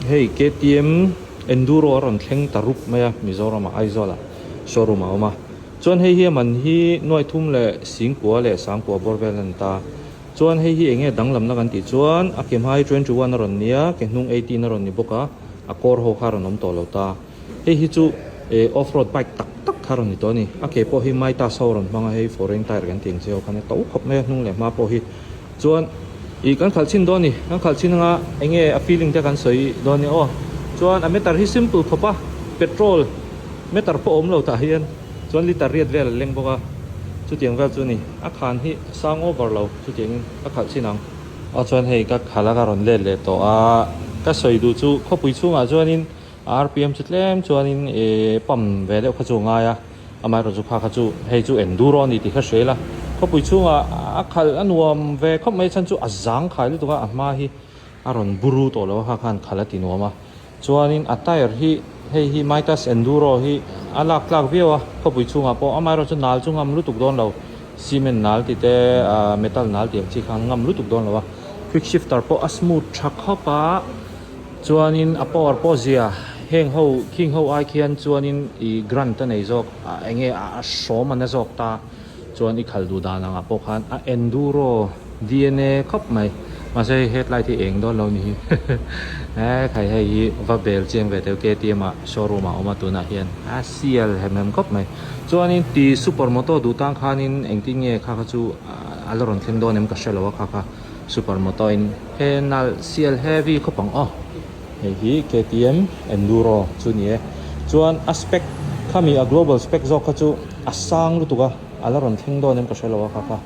Hei KTM Enduro a rawn thleng ta rup mai a Mizoram ah Aizawl ah showroom ah a awm a chuan hei hi a man hi nuai thum leh singkua leh sangkua bawr vel a ni ta chuan hei hi eng nge danglamna kan tih chuan a ke hma hi 21 a rawn ni a ke hnung 18 a rawn ni bawk a a kawr ho kha a rawn awm tawh lo ta hei hi chu eh off road bike tak tak kha a rawn ni tawh a ni a ke pawh hi Mitas ho a rawn hmang a hei foreign tyre kan tih ang chi ho khan a to khawp mai a hnung leh hma pawh hi. Chuan ih kan khalh chhin dawn a ni, kan khalh chhin anga eng nge a feeling te kan sawi dawn nia aw. Chuan a meter hi simple khawp a, petrol meter pawh a awm lo tah hian chuan liter riat vel a leng bawk a, chutiang vel chu a ni. A khan hi a sang over lo chutiangin ka khalh chhin ang. Aw chuan hei ka khalh a ka rawn let leh tawh a, ka sawi duh chu khawpui chhungah chuanin RPM chu tlem chuanin ih pump ve deuh kha chu a ngai a. Amaherawhchu kha kha chu hei chu enduro a ni tih kha hria ila, khawpui chhungah a khalh a nuam ve khawp mai chhan chu a zang khai lutuk a, a hma hi a rawn buru tawh lo a kha khan khalh a ti nuam a. Chuanin a tyre hi hei hi Mitas Enduro hi a lak tlak viau a khawpui chhungah pawh amaherawhchu nal chu ngam lutuk dawn lo, cement nal tih te ah metal nal tih ang chi khan ngam lutuk dawn lo a, quick shifter pawh a smooth tha khawp a. Chuanin a power pawh zia heng ho khing ho ai khian chuanin i grant a nei zawk a enge a hrawm a na zawk ta chuan i khal duh dan angah pawh khan a enduro dna khawp mai mahse hei headlight hi eng dawn lo ni hi he khai hei hi va bel chiang ve teu KTM ah showroom ah a awm a tunah hian a sial hem hem khawp mai chuanin ti super moto duh tan khanin engtin nge kha kha chu a la rawn thleng dawn em ka hrelo a kha kha. Super moto in he nalh sial heavy khawp ang aw hei hi KTM Enduro chu ni e chuan a spec khami a global spec zawk kha chu a sang lutuk a a la rawn thleng dawn em ka hre lo a kha kha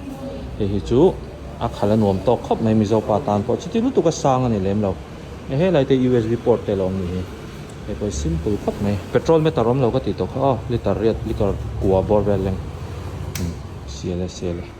hei hi chu a khalh a nuam tawk khawp mai Mizo pa tan pawh chuti lutuk a sang a ni lem lo e helai te USB port te lo awm ni hi hei pawh hi simple khawp mai petrol meter awm lo ka tih tawh kha aw liter riat liter kua bawr vel leng sial e sial e.